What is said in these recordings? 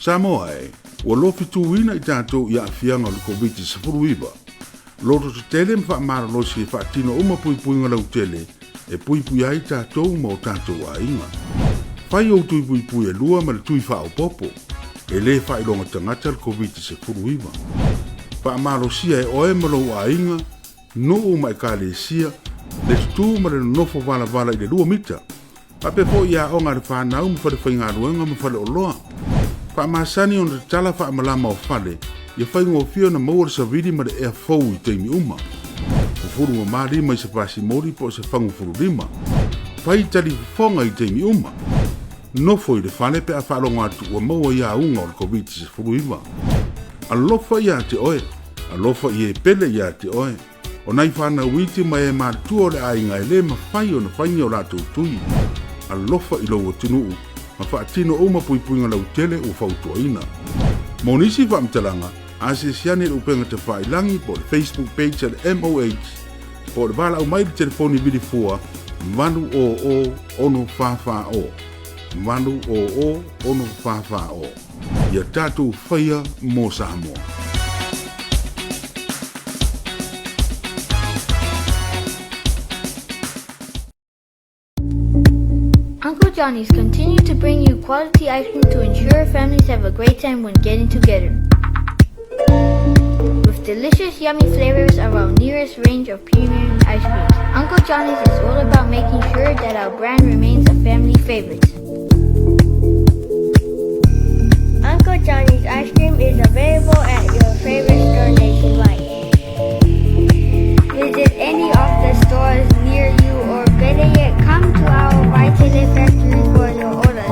Samoa e, ua lofituina i tatou i aafiaga o le Koviti-19. Loto tetele ma faamalolosi e faatino uma puipuiga lautele e puipui ai tatou ma o tatou aiga. Fai ou tui puipui e lua ma le tui faaopoopo. E le faailoga tagata le Koviti-19. Faamalosia e oe ma lou aiga, nuu ma ekalesia, le tutū ma le nonofo valavala i le lua mita. Faapea foi i aoga a le fanau ma falefaigaluega ma faleoloa. Faamasani ona tatala faamalama o fale ia faigofie ona maua le savili ma le ea fou i taimi uma. Fufulu mamā lima i se pasimoli po o se fagu fululima. Fai talifofoga i taimi uma. Nofo i le fale pe a faalogo atu ua maua i auga o le Koviti-19. Alofa ia te oe, alofa i e pele ia te oe. O nai fanau iti ma e matutua o le aiga e le mafai ona fai ni o latou tui. Alofa i lou atunuu ma faatino uma puipuiga lautele ua fautuaina. Mo nisi faamatalaga, asiasi ane i le upega tafailagi po o le Facebook page a le MOH po o le valaau mai i le telefoni vili fua 800 644 800 644. Ia tatou faia mo Samoa. Uncle Johnny's continue to bring you quality ice cream to ensure families have a great time when getting together. With delicious, yummy flavors of our nearest range of premium ice creams, Uncle Johnny's is all about making sure that our brand remains a family favorite. Uncle Johnny's ice cream is available at your favorite store nationwide. Visit any of the stores near you or better yet, come to our Waikele factory for your orders.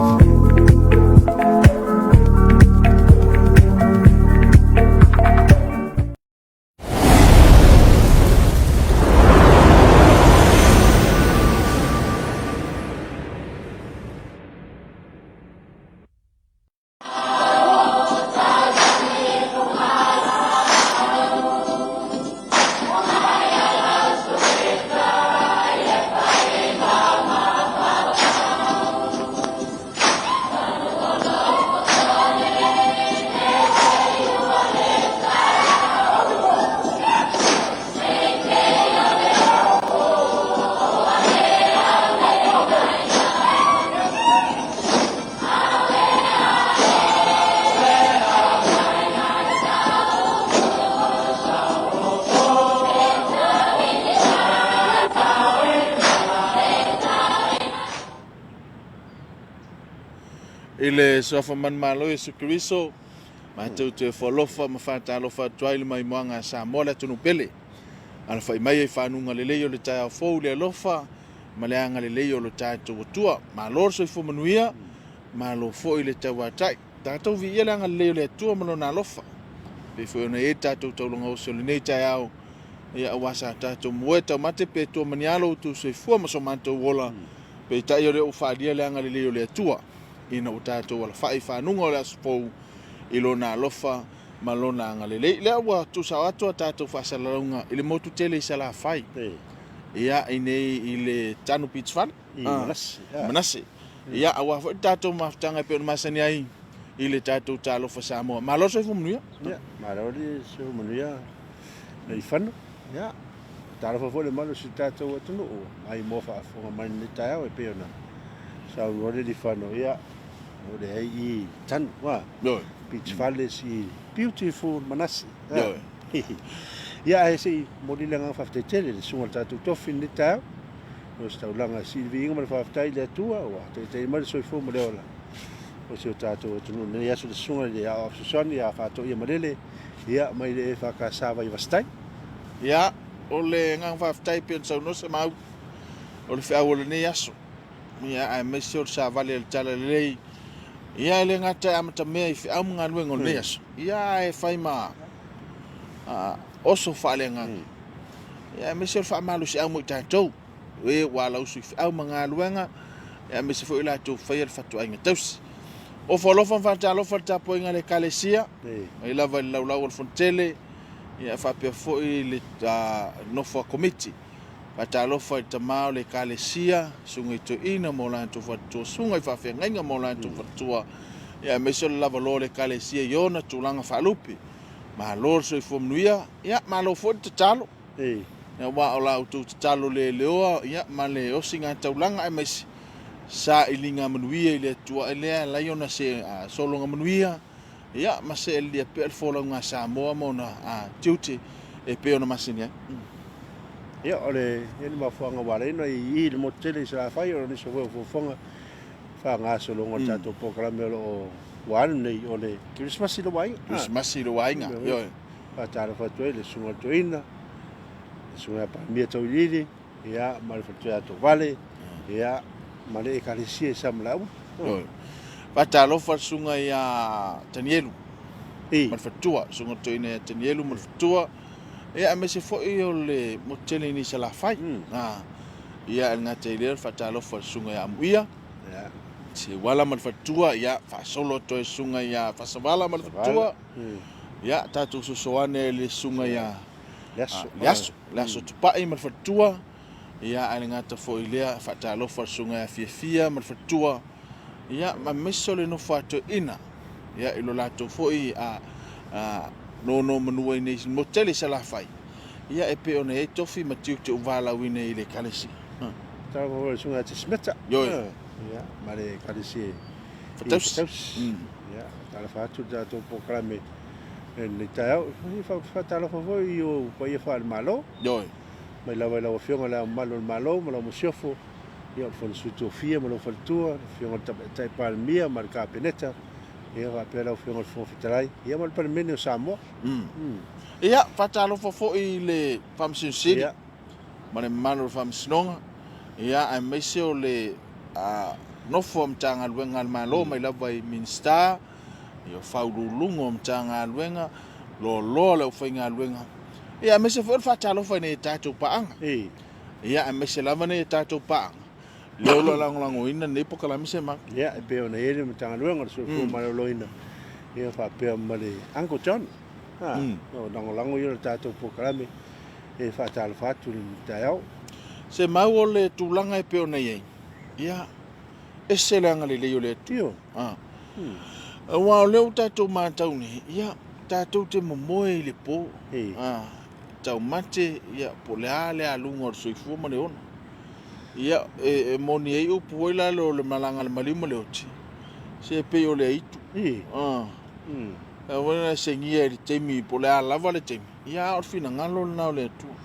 I le suafa manumalo Iesu Keriso, matou te ofo alofa ma faatalofa atu ai i le maimoaga a Samoa le atunuu pele. Alafai mai ai fanuga lelei o le taeao fou i le alofa ma le agalelei o lo tatou Atua. Malo le soifua manuia, malo foi le tauatai. Tatou viia le agalelei o le Atua ma lona alofa. Pei foi ona i ai le tatou taulaga osi o lenei taeao, ia aua sa tatou moe taumate pe tua manialo outou soifua ma so matou ola, peitai o lea ua faaalia le agalelei o le Atua ina ua tatou alafai i fanuga o le aso fou i lona alofa ma lona agalelei. Lea ua tuusao atu a tatou faasalalauga i le motu tele i Salafai. Ia, i nei i le Tanu Beach Fale. I Manase. Manase. Ia, aua foi le tatou mafutaga e pei ona masani ai i le tatou Talofa Samoa. Malo le soifua manuia. Ia, malo le soifua manuia Leifano. Ia, talofa foi le malu o si tatou atunuu mai moa faafofoga mai lenei taeao e pei ona saunoa le Lifano. Ia, o le ai i Tanu, wa. Beach Fales i beautiful Manase. Ia, ae se i momoli le agaga faafetai tele i le susuga i le tatou tofi i lenei taeao. O se taulaga e sili viiga ma le faafetai i le Atua ua taitai mai le soifua ma le ola o si o tatou atunuu i lenei aso le susuga i le Aoao Fesoasoani ia Faatoia Malele ia mai le EFKS Vaivasitai. Ia, o le agaga faafetai pei ona saunoa Semau, o le feau o lenei aso, ia, aemaise o le savali a le Talalelei, ia, e le gata e amatamea i feau ma galuega o lenei aso, ia, ae fai ma oso faaleagaga, ia, aemaise o le faamalosiau mo i tatou, e ua alausu i feau ma galuega, aemaise foi o latou faia le fatuaiga tausi. Ofo alofa ma faatalofa le tapuaiga a le Ekalesia, mai lava i le laulau o le Fonotele, ia faapea foi le nofo a Komiti. Faatalofa i le tama o le Ekalesia, susuga i toeaina ma o latou faletua, susuga i faafeagaiga ma o latou faletua, Ia, aemaise o le lavaloa o le Ekalesia i ona tulaga faalupe. Malo le soifua manuia, ia, malo foi le tatalo. Aua o la outou tatalo leleoa, ia, ma le osiga taulaga aemaise sailiga manuia i le Atua, e lea e ala ai ona se sologa manuia, ia, ma seelelia pea le folauga a Samoa ma ona tiute e pei ona masani ai. Ia, o le ia le mafuaaga ua ala ai ona i i le motu tele i Salafai, o nisi foi o fuafuaga faagasologa o le tatou polokalame o lo o ua alu nei, o le Kerisimasi i lou aiga. Kerisimasi i lou aiga, ioe. Faatalofa atu ai i le Susuga i le Toeaina, le Susuga ia Palemia Tauiliili, ia, ma le faletua ia Tovale, ia, ma le Ekalesia i Samalaua. Ioe. Faatalofa i le Susuga ia Tanielu ma le faletua, Susuga i le Toeaina ia Tanielu ma le faletua, ia, aemaise foi o le motu tele i nei Salafai. Ia, e le gata i lea, o le faatalofa i le Susuga ia Amuia, Seuala ma le faletua, ia, faasolo atu ai i le Susuga ia Fasavala ma le faletua. Ia, tatou soso ane i le Susuga ia Leaso, Leaso Tupai ma le faletua. Ia, ae le gata foi i lea, faatalofa i le Susuga ia Fiafia ma le faletua. Ia, ma aemaise o le nofo a toeaina, ia, i lo latou foi nonomanu ai nei motu tele i Salafai, ia, e pei ona i ai tofi ma tiute ua valaauina i le Ekalesia. Talofa foi i le Susuga ia Tesimeta. Ioe. Ia, ma le Ekalesia i Fatausi. Fatausi. Ia, talofa atu le tatou polokalame i lenei taeao. Faatalofa foi i ou paia faale-Malo. Ioe. Mai lava i lau Afioga i Le Ao Mamalu o le Malo ma lau Masiofo, ia, o le Fono Sui Tofia ma lou faletua, le Afioga i le Tamaitai Palemia ma le Kapeneta, ia, faapea lau Afioga i le Fofoga Fetalai, ia ma le Palemene o Samoa. Ia, faatalofa foi i le Faamasino Sili ma le mamalu o le Faamasinoga, ia, aemaise o le nofo a Matagaluega a le Malo mai lava i Minisita, ia, o Faauluuluga o Matagaluega, loaloa o le aufaigaluega, ia, aemaise foi o le faatalofa i nai a tatou paaga. Ia, aemaise lava nai a tatou paaga, lea o lo o lagolagoina lenei polokalame Semau. Ia, e pei ona i ai le Matagaluega o le Soifua Maloloina, ia, faapea ma le Uncle John. O lagolago ia o le tatou polokalame e faatalofa atu i le taeao. Semau, o le tulaga e pei ona i ai, ia, ese le agalelei o le Atua. Aua o lea ua tatou matau nei, ia, tatou te momoe i le po, taumate, ia, po o le a le aluga o le soifua ma le ola. Ia, e moni ai upu foi lalo o le malaga a le maliu ma le oti, se pei o le aitu. Aua e segia i le taimi, po o le a lava le taimi, ia, a o le finagalo lena o le Atua.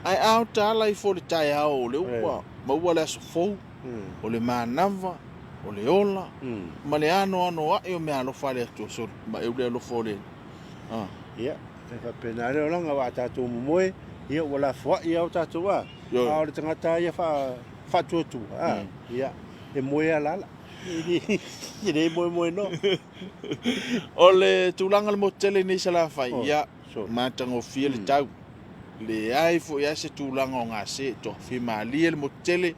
Ae a o ta ala ifo i le taeao o lea ua maua le aso fou, o le manava, o le ola, ma le anoanoai o meaalofa a le Atua, sole, ma eu le alofa o le Alii. Ia, e faapena le olaga, aua a tatou momoe, ia ua lafoai lava o tatou a, a o le tagata lava ia faatuatua, a, ia, e moe alaala, e le moemoe noa. O le tulaga o le motu tele nei i Salafai, ia, matagofie le tau. Leai foi lava se tulaga o gase, e toafimalie le motu tele.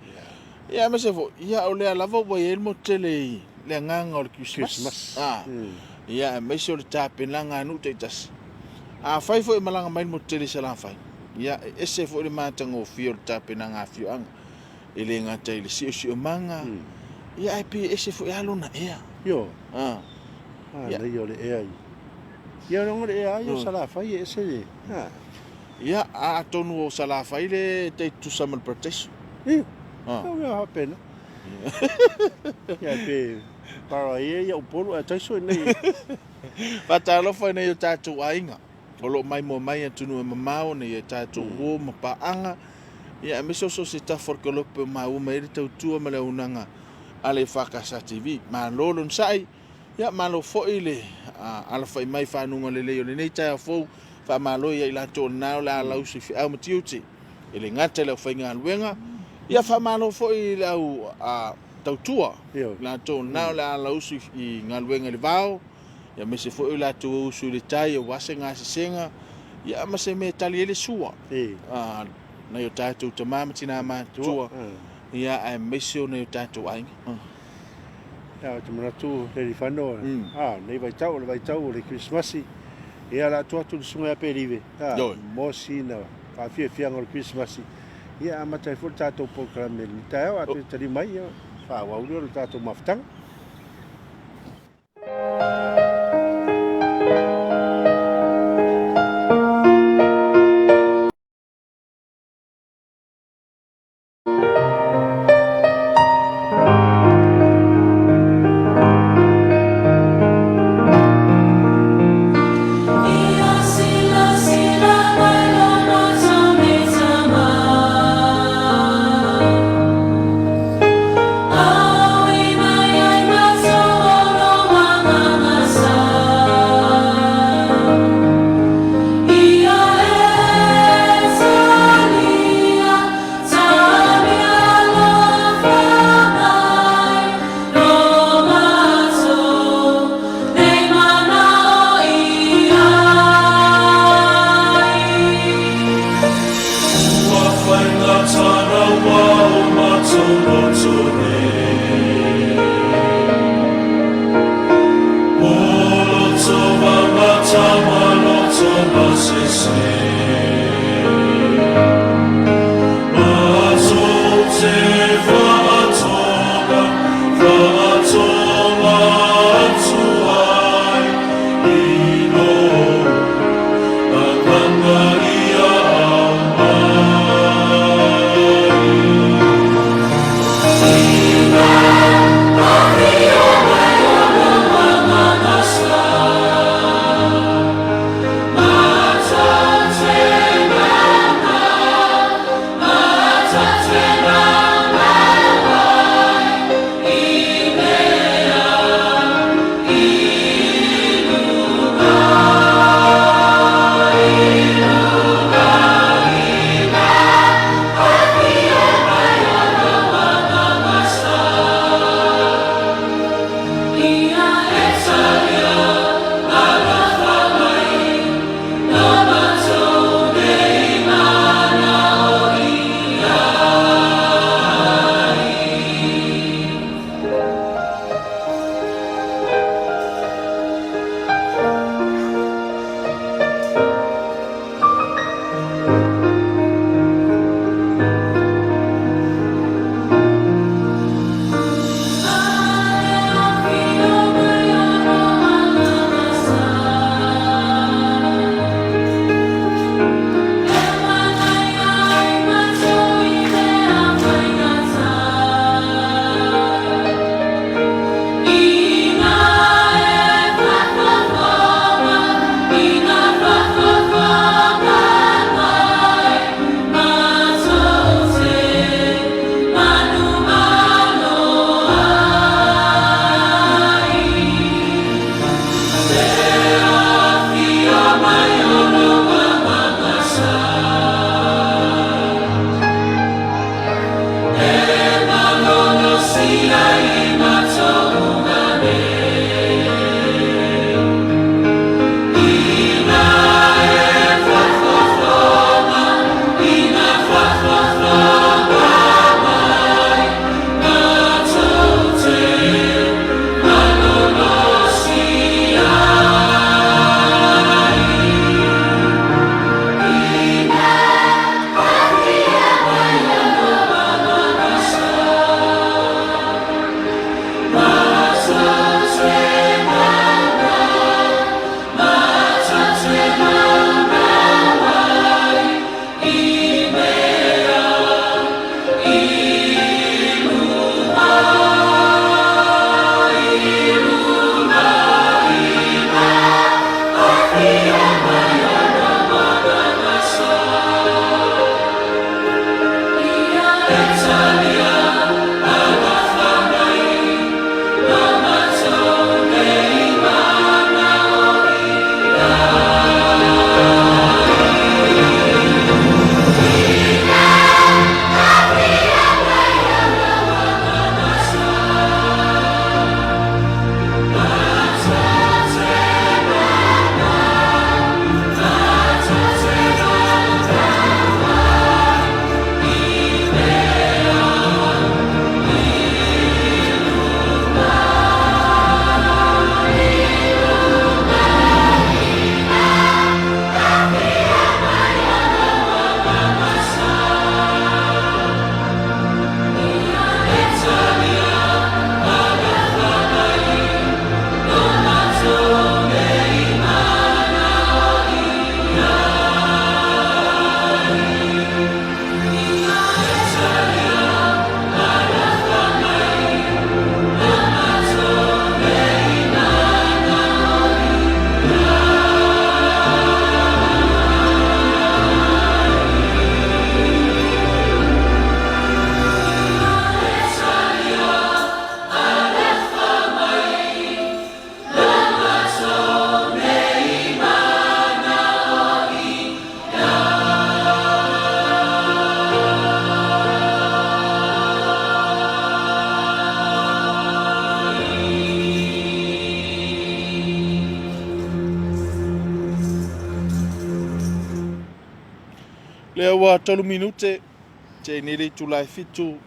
Ia, aemaise foi, ia, o lea lava ua i ai le motu tele i le agaga o le Kerisimasi. Ia, aemaise o le tapenaga a nuu taitasi. Afai foi e malaga mai le motu tele i Salafai, ia, e ese foi le matagofie o le tapenaga a afioaga. E le gata i le siosiomaga, ia, ae pei e ese foi lava lona ea. Io. Manaia o le ea i. Ia, o le ea lava ia o Salafai e ese le. Ia, atonu o Salafai le tai tutusa ma le Parataiso. Io. O mea faapena. Ia, pe para ia ia Upolu ae taiso i nei. Faatalofa i nai o tatou aiga o lo o maimoa mai atunuu e mamao, nei o tatou uo ma paaga, ia, aemaise o so o se tafa o le kolope o maua mai ai le tautua ma le auaunaga a le EFKS TV. Malo le onosai, ia, malo foi le alafai mai fanuga lelei o lenei taeao fou. Faamalo ia i latou o lena o le a lausu i feau ma tiute, e le gata i le aufaigaluega, ia, faamalo foi i le au tautua, latou o lena o le a lausu i galuega i le vao, ia, aemaise foi o latou e usu i le tai aua se gasesega, ia, ma se mea e tali ai le sua nai o tatou tama ma tina matutua, ia, aemaise o nai o tatou aiga. Ia, ou te manatu Lealifano, a, lenei vaitau, o le vaitau o le Kerisimasi, ia, o le a tuu atu i le Susuga ia Pelive, a, mo sina faafiafiaga o le Kerisimasi, ia, e amata ai foi le tatou polokalame i lenei taeao, a toe taliu mai, ia, faaauau lea o le tatou mafutaga. Lea ua tolu minute te nei le itula e fitu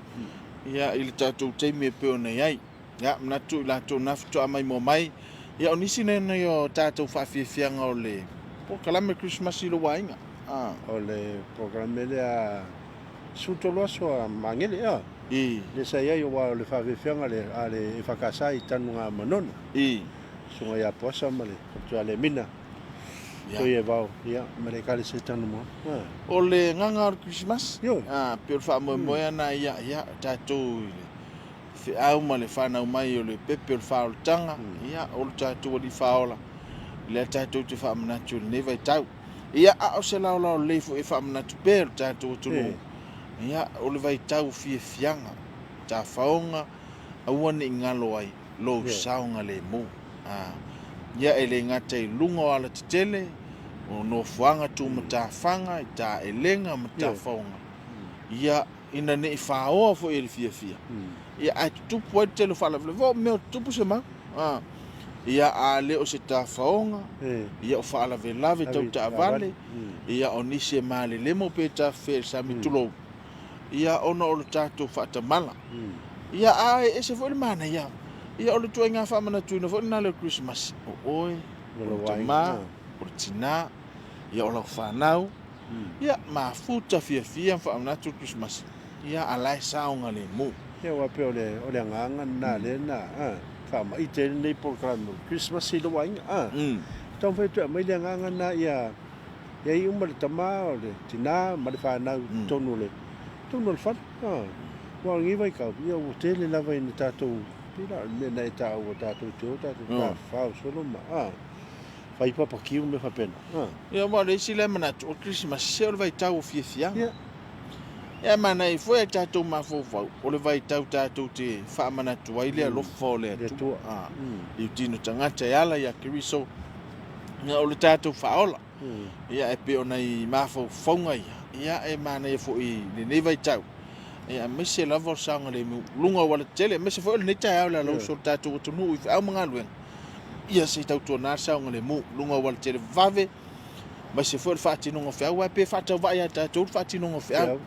ia i le tatou taimi e pei ona i ai. Ia manatu i latou na faatoa maimoa mai ia o nisi nei o tatou faafiafiaga o le polokalame Kerisimasi i lou aiga. Ah. O le polokalame lea 13 aso a Magele a. I. Lea sa i ai aua o le faafiafiaga a le EFKS i Tanuga Manono. I. Susuga ia Poasa ma le Faletua Lemina. Toi e vao, ia, ma le Ekalesia Tanumoana. O le agaga o le Kerisimasi, pei o le faamoemoe lena ia, ia, tatou i le feau ma le fanau mai o le pepe o le faaolataga, ia, o le tatou Alii Faaola, lea tatou te faamanatu i lenei vaitau. Ia, a o se laolao lelei foi e faamanatu pea i le tatou atunuu, ia, o le vaitau o fiafiaga, tafaoga, aua ne i galo ai lou saogalemu. Ia e le gata i luga o alatetele, o nofoaga tumatafaga, i taelega ma tafaoga, ia ina ne i faoa foi e le fiafia, ia ae tutupu ai le tele o faalavelave. O mea o tutupu se mau. Ia a le o se tafaoga, ia o faalavelave tau taavale, ia o nisi e malelemo pe tafefea i le sami, tulou, ia ona o le tatou faatamala. Ia a e ese foi le manaia. Ia o le ituaiga faamanatuina foi lena lea o le Kerisimasi. O oe, o le tama, o le tina, ia o lau fanau, ia mafuta fiafia ma faamanatu le Kerisimasi. Ia a la e saogalemu. Ia aua pei o le o le agaga lena lea na faamaite ai lenei polokalame o le Kerisimasi i lou aiga. Taumafai atu e aumai le agaga lena ia I ai uma le tama, o le tina ma le fanau i totonu o le, totonu o le fale. Aua o lenei vaitau, ia ua tele lava ina tatou, pei la o le mea na e taua tatou te o tatou tafafao solo ma, a, fai papakiu ma mea faapena. A. Ia, aua o le isi lea manatu, o le Kerisimasi, se o le vaitau o fiafiaga. Ia. Ia, e manaia foi a tatou mafaufau, o le vaitau tatou te faamanatu ai le alofa o le Atua, a, i tino tagata e ala ia Keriso, ia o le tatou faaola. Ia e pei o nai mafaufauga ia, ia e manaia foi i lenei vaitau. Ia, aemaise lava o le saogalemu i luga o auala tetele, aemaise foi o lenei taeao i le alausu o le tatou atunuu i feau ma galuega. Ia, se i tautuana le saogalemu i luga o auala tetele vave, aemaise foi o le faatinoga o feau, aua pe faatauvaa ia tatou le faatinoga o feau,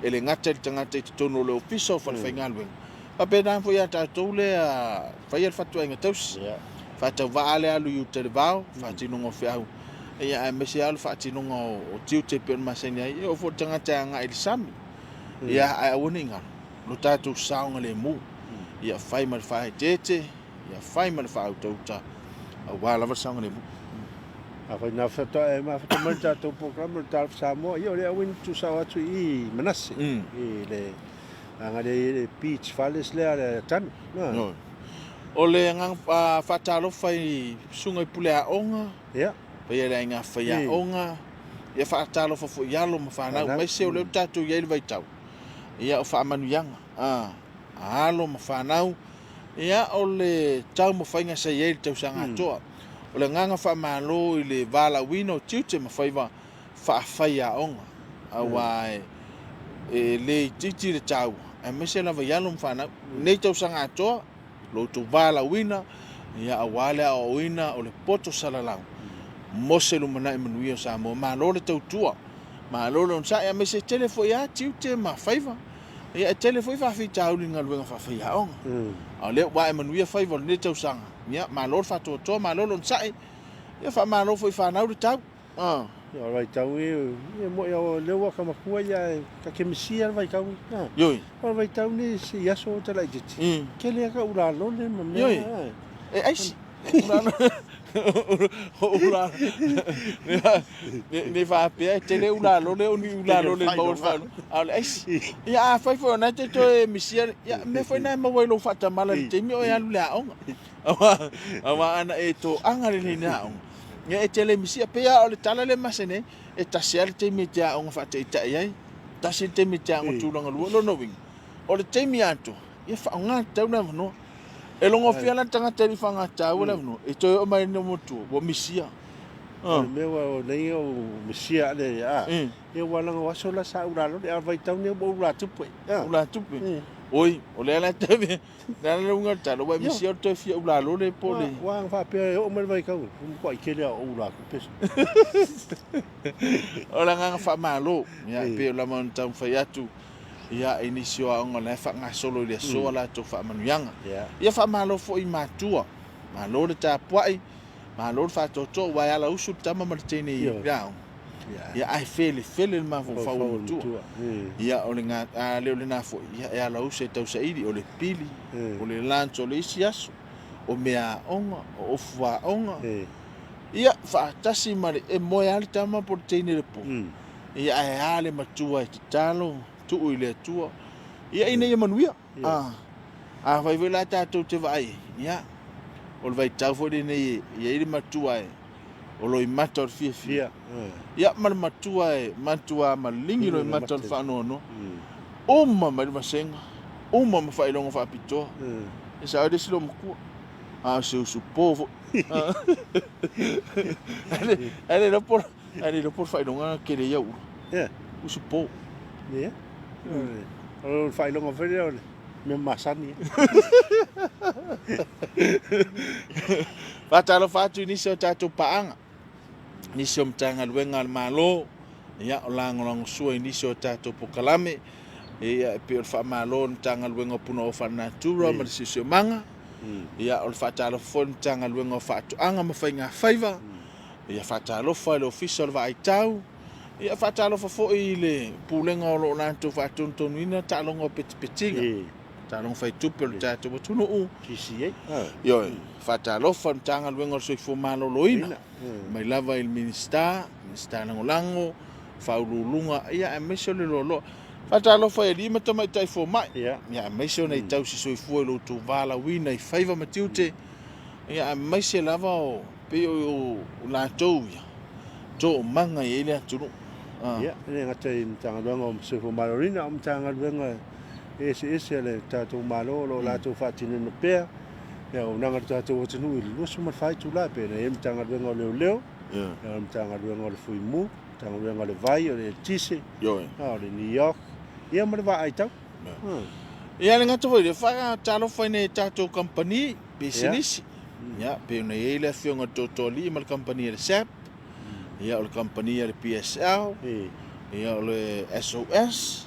e le gata i le tagata i totonu o le ofisa o falefaigaluega, faapena foi ia tatou lea faia le fatuaiga tausi, faatauvaa le alu i uta i le vao, faatinoga o feau, ia aemaise lava o le faatinoga o tiute e pei ona masani ai, e oo foi i le tagata e agai i le sami, ia ae aua ne i galo lo tatou saogalemu, ia fai ma le faaeteete, ia fai ma le faautauta aua lava le saogalemu. Afai na faatoa e mafuta mai le tatou programa le Talofa Samoa, ia o lea ua tuusao atu i Manase, i le aga lea i le Beach Fales lea le Tanu. No. O le agaga faatalofa i susuga i pule aoga, Ia. Paia i le aiga faiaoga, ia faatalofa foi i alo ma fanau, aemaise o lea ua tatou i ai i le vaitau, ia o faamanuiaga a alo ma fanau, ia o le taumafaiga sa i ai i le tausaga atoa. O le agaga faamalo i le valaauina o tiute ma faiva faafaiaoga, aua e le itiiti le taua, aemaise lava i alo ma fanau. Lenei tausaga atoa, lo outou valaauina, ia aua le aoaoina o le poto salalau mo se lumanai manuia o Samoa. Malo le tautua, malo le onosai, aemaise e tele foi lava tiute ma faiva. Ia e tele foi faafitauli i le galuega faafaiaoga. A o lea ua ae manuia faiva o lenei tausaga. Ia malo le faatoatoa, malo le onosai. Ia faamalo foi i fanau le tau. Ah. Ia, o le vaitau e, e moi o lea ua ka matua ia e ka ke misia le vaitau. Ah. Ioi. O le vaitau ni se i aso o te laititi. Kele ka ula lole ma mea. Ioi. E aisi. Ula ne faapea e tele ula lole o ni ula lole maua le faalo. A o le aisi. Ia afai foi o na te toe misia, ia mea foi na e maua i lou faatamala i le taimi o e alu i le aoga. Aua ana e toaga lelei i le aoga, ia e te le misia. Pei lava o le tala lea e masani ai, e tasi lava le taimi e te aoga faataitai ai, tasi le taimi e te aoga tulaga lua. Lona uiga, o le taimi atoa, ia faaaoga tatau le avanoa. E logofia la le tagata e le i faaaoga le avanoa, e toe oo mai i le matua, ua misia. O le mea ua o nei o misia ale a. Ia ua laga o aso la sa ula lole, a o le vaitau nei ua ula tupe. Ula tupe. Oi, o lea la te Le a le uiga o le tala, ua e misia o le toe fia ulalole po o le... Ua ana faapea e oo mai le vaitau, ua matuai tele lava o ou ula tupe. O le agaga faamalo, ia, e pei o lava ona taumafai atu, ia, i nisi o aoga o la e faagasolo i le aso a latou faamanuiaga. Ia faamalo foi i matua, malo le tapuai, Malo le faatoatoa aua e ala usu le tama ma le teine i le aoga. Ia ae felefele le mafaufau o le matua. Ia o le a le o lena foi, ia e ala usu e tausaili o le pili, o le lunch o le isi aso, o meaaoga, o ofu aoga. Ia faatasi ma le e moe lava le tama po o le teine i le po. Ia ae a le matua e tatalo, tuu i le Atua. Ia ina ia manuia. Afai foi la tatou te vaai, ia, o le vaitau foi lenei e i ai le matua e o loimata o le fiafia. Ia, ma le matua e matua maligi loimata o le faanoanoa. Uma mai le vasega, uma ma faailoga faapitoa. E sao ai le isi loomatua, a o se usupo foi. Ae le iloa po o le faailoga tele ia ula. Usupo. Ia. O le faailoga foi lea o le mea masani. Faatalofa atu i nisi o tatou paaga, nisi o Matagaluega a le Malo, ia, o lagolagosua i nisi o tatou polokalame, ia, e pei o le faamalo i le Matagaluega o Punaoa Faalenatura ma le Siosiomaga, ia, o le faatalofa foi i le Matagaluega o Faatoaga ma Faigafaiva, ia, faatalofa i le Ofisa o le Vaaitau, Ia faatalofa foi i le Pulega o lo o latou faatonutonuina taaloga o petipetiga, taaloga faitupe o le tatou atunuu. GCA. Ioe, faatalofa i le Matagaluega o le Soifua Maloloina, mai lava i le Minisita, Minisita Lagolago, Faauluuluga, ia aemaise o le loaloa. Faatalofa i alii ma tamaitai fomai, ia aemaise o nai tausi soifua i lo outou valaauina i faiva ma tiute, ia aemaise lava o pei o latou ia toomaga i ai le atunuu. Ia, e le gata i Matagaluega o Soifua Maloloina, a o Matagaluega eseese a le tatou Malo o lo o latou faatinoina pea le auaunaga a le tatou atunuu i le 24 itula, e pei ona i ai le Matagaluega o Leoleo, o le Matagaluega o le Fuimu, Matagaluega o le Vai, o le Eletise, o le NEOC, ia ma le Vaai Tau. Ia le gata foi lea, faatalofa i nai a tatou kamupani, pisinisi. Ia, pei ona i ai le afioga i le Tootooalii ma le kamupani a le SAP, ia o le kamupani a le PSL, ia o le SOS,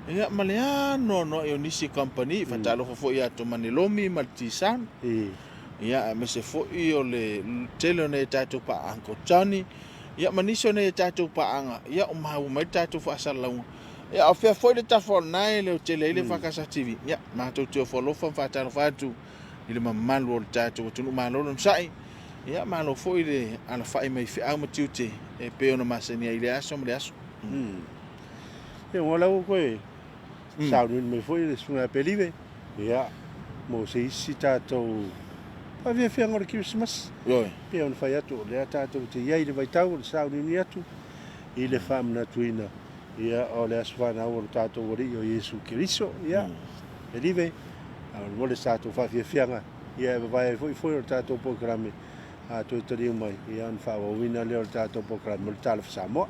ia ma le anoanoai o nisi kamupani. Faatalofa foi ia Tomane Lomi ma le T-Sun, ia aemaise foi o le tele o nai a tatou paaga, Uncle Johnny, ia ma nisi o nai a tatou paaga, ia o maua mai le tatou faasalalauga. Ia, a o fea foi le tafa o lena e leotele ai le EFKS TV. Ia, matou te ofo alofa ma faatalofa atu i le mamalu o le tatou atunuu. Malo le onosai. Ia, malo foi le alafai mai i feau ma tiute e pei ona masani ai i lea aso ma lea aso. Ia, ua lau koe sauniuni mai foi le Susuga ia Pelive, ia, mo se isi tatou faafiafiaga o le Kerisimasi. Ioe. Pei ona fai atu, o lea tatou te i ai i le vaitau o le sauniuni atu i le faamanatuina Ia, o le aso fanau o lo tatou Alii o Iesu Keriso, ia, Pelive, faamolemole se tatou faafiafiaga, ia, e vavae ai foi foe o le tatou polokalame, a toe taliu mai, ia, ona faaauauina lea o le tatou polokalame o le Talofa Samoa.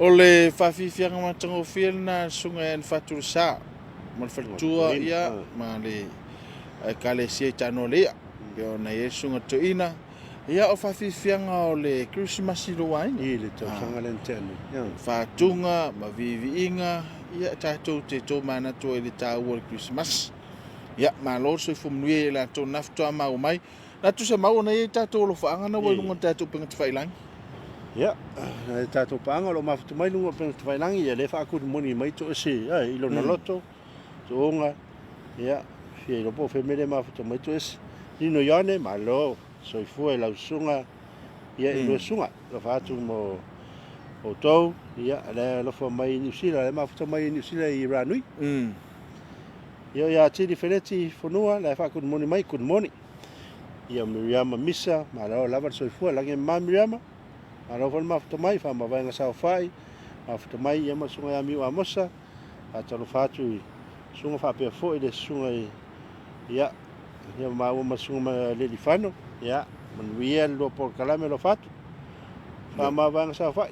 O le faafiafiaga matagofie lena a le Susuga ia Fatu-le-Sa ma le faletua ia ma le Ekalesia i Tanoaleia pei ona i ai le Susuga Toeaina. Ia o faafiafiaga o le Kerisimasi i lou aiga. I le tausaga lea na tea nei. Ia. Faatuga ma viiviiga, ia tatou te tomanatu ai i le taua o le Kerisimasi. Ia malo le soifua manuia ia i latou na faatoa maua mai. Na tusa maua na i ai tatou alofaaga na ua i luga o le tatou upega tafailagi. Ia, nai tatou paaga o lo o mafuta mai luga o upega tafailagi, ia lea e faakulumoni mai toese i lona loto, tuuga, ia, fia iloa po o fea mea lea e mafuta mai toese. Nino Ioane, malo, soifua i lau susuga, ia i lua susuga, alofa atu mo outou, ia, lea e alofa mai i Niu Sila, lea e mafuta mai i Niu Sila i Ranui. Ia, ia Tili Feleti Fonua, lea e faakulumoni mai, good morning. Ia Miriama Misa, malo lava le soifua, lagi e mama Miriama, malo foi le mafuta mai, faamavaega saofai, mafuta mai ia ma le susuga ia Miu Amosa, faatalofa atu i susuga faapea foi le susuga i ia, ia maua ma le susuga ma Lelifano, ia, manuia le lua polokalame alofa atu, faamavaega saofai.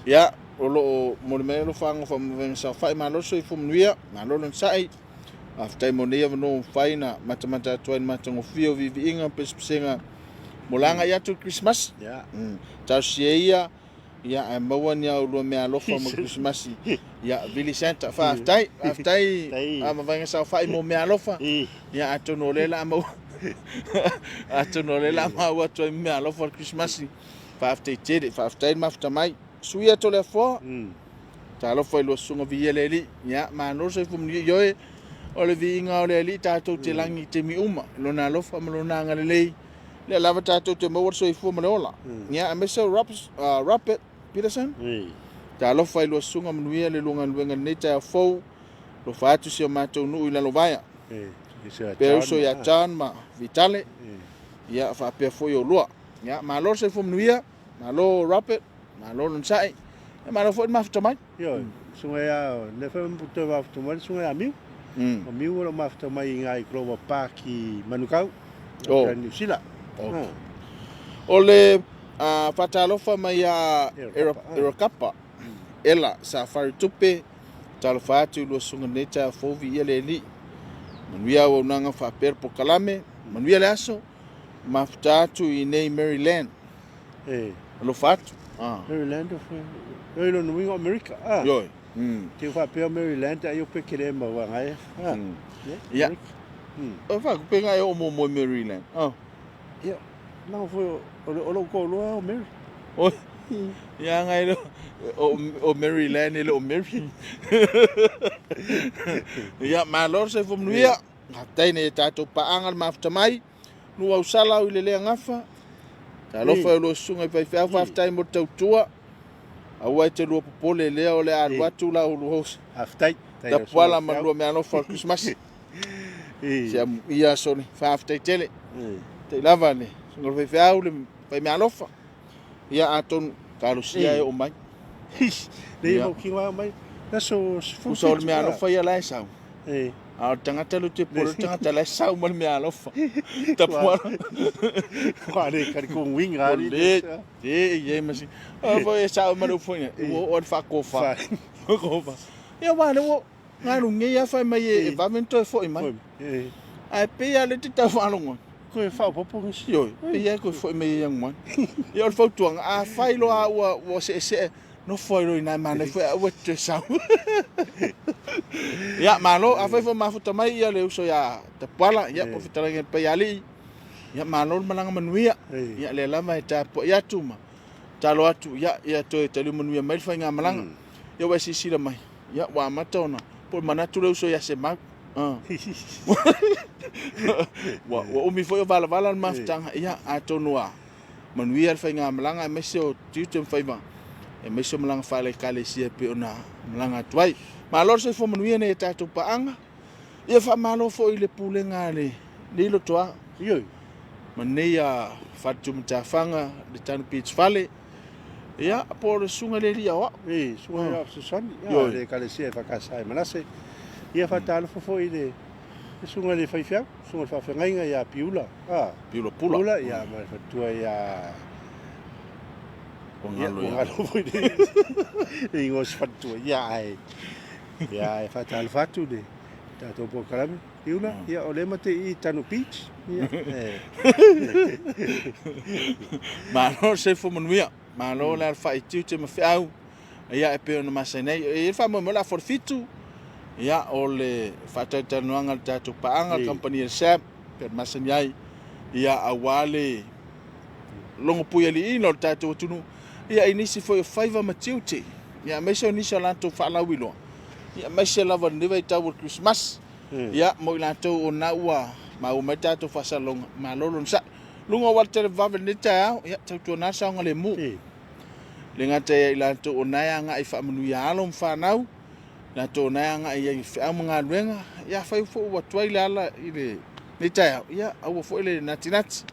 Ia, o lo o momoli mai alofaga o faamavaega saofai, malo le soifua manuia, malo le onosai. Faafetai mo nei avanoa ua mafai ona matamata atu ai i le matagofie o viiviiga ma pesepesega mo le agai atu i le Kerisimasi. Talosia ia, ia ae maua ni a oulua meaalofa mo le Kerisimasi. Ia, Vili Santa, faafetai, faafetai a Mavaega Saofai mo meaalofa. Ia, atonu o lea la maua atonu o lea la maua atu ai meaalofa o le Kerisimasi. Faafetai tele, faafetai le mafuta mai. Suia Toleafoa. Talofa i lua susuga viia le Alii. Ia, malo le soifua manuia. Ioe, o le viiga o le Alii tatou te lagi i taimi uma, i Lona alofa ma Lona agalelei, lea lava tatou te maua le soifua ma le ola. Ia, aemaise o Robert Peterson. Talofa i lua susuga manuia le lua galuega i lenei taeao fou. Alofa atu si o matou nuu i Lalovaea. Pea uso ia John ma Vitale. Ia, faapea foi oulua. Ia, malo le soifua manuia. Malo Robert. Malo le onosai. Ia malo foi le mafuta mai. Ioe, susuga ia, lea foi ua toe mafuta mai le susuga ia Miu. O Miu o lo o mafuta mai i ina i Clover Park i Manukau, oh. Niu Sila. Okay. O le faatalofa mai ia Erokapa, Ela Safari Tupe, talofa atu i lua susuga nei taeao fou viia le Alii. Manuia auaunaga faapea le polokalame, manuia le aso, mafuta atu i nei Maryland. E. Alofa atu. Ah. Maryland o foi. Oi lona uiga o Amerika. Ah. Ioe. Te faapea o Maryland ai o pekele maua ngai. Ah. Ia. O fa ku penga e o mo mo Maryland. Ah. Ia. Na foi o o lo ko loa o Mary. Oi. Ia ngai lo o Maryland e le o Mary. Ia malo se fo manuia. Faafetai nei tatou paaga le mafuta mai. Nuu ausala au i le lea gafa. Talofa e lua susuga i faifeau, faafetai mo le tautua. Aua e te lua popole lea o le a alu atu la ulu host. Faafetai. Tapuala ma lua meaalofa o le Krismasi. Se amuia aso nei. Faafetai tele. Tai lava le susuga i le faifeau le fai meaalofa. Ia atonu talosia e oo mai. Lei mau kino e oo mai. Aso 17. Usa o le meaalofa ia la e sau. A o le tagata lea ou te popole o le tagata la e sau ma le meaalofa. Tapuala. Ua le kari ko uiga ali. Le te i ai ma si. A foi e sau ma le ufoina. Ua oo i le faakofa. Faakofa. Ia aua lea ua galu nei lava fai mai e vave ona toe foi mai. Ae pei lava o lea e te tau faalogo atu. Toe faaopoopo nisi. Ioe, pei lava e toe foi mai e Ianuari. Ia o le fautuaga, afai loa ua seesee, nofo ai loa i ina e manaia foi ae aua e te toe sau. Ia, malo, afai foi o mafuta mai ia le uso ia Tapuala, ia po o le fetalaiga i le Paialii, ia malo le malaga manuia. Ia lea lava e tapuai atu ma tatalo atu, ia, ia toe taliu manuia mai le faigamalaga. Ia ua e silasila mai, ia ua amata ona, po o le manatu le uso ia Semau. Ua umi foi o valavala le mafutaga, ia atonu a manuia le faigamalaga aemaise o tiute ma faiva, aemaise o malaga faale-ekalesia e pei ona malaga atu ai. Malo le soifua manuia nei a tatou paaga. Ia faamalo foi i le pulega a lenei lotoa. Ioe. Ma nei a Faletumatafaga, le Tanu Beach Fale. Ia, po o le susuga i le alii aoao. E, susuga i le Fesoasoani, ia, le Ekalesia EFKS i Manase. Ia faatalofa foi i le susuga i le faifeau, susuga i le faafeagaiga ia Piula. Piula Pula. Pula, ia, ma le faletua ia... Ua Ia, galo ua ia. galo foi le le igoa o si faletua. Ia, ae, ia, e faatalofa atu i le tatou polokalame. Iula, ia, o lea ma te i Tanu Beach. Ia, e. Malo le soifua manuia. Malo le alafai i tiute ma feau. Ia, e pei ona masani ai. E i ai le faamoemoe o le a 7, ia, o le faatalatalanoaga a le tatou paaga, le kamupani a le SAB, pei ona masani ai, ia, aua le logopuialiiina o le tatou atunuu, ia, i nisi foi o faiva ma tiute, ia, aemaise o nisi o latou faalauiloa, ia, aemaise lava i lenei vaitau o le Kerisimasi, ia, mo i latou o lena ua maua mai le tatou faasalalauga, malo le onosai. Luga o auala televavave i lenei taeao, ia, tautuana le saogalemu. Le gata ia i latou o na e agai e faamanuia alo ma fanau, latou o na e agai ai i feau ma galuega, ia afai foi ua tuai le ala i lenei taeao, ia aua foi le natinati.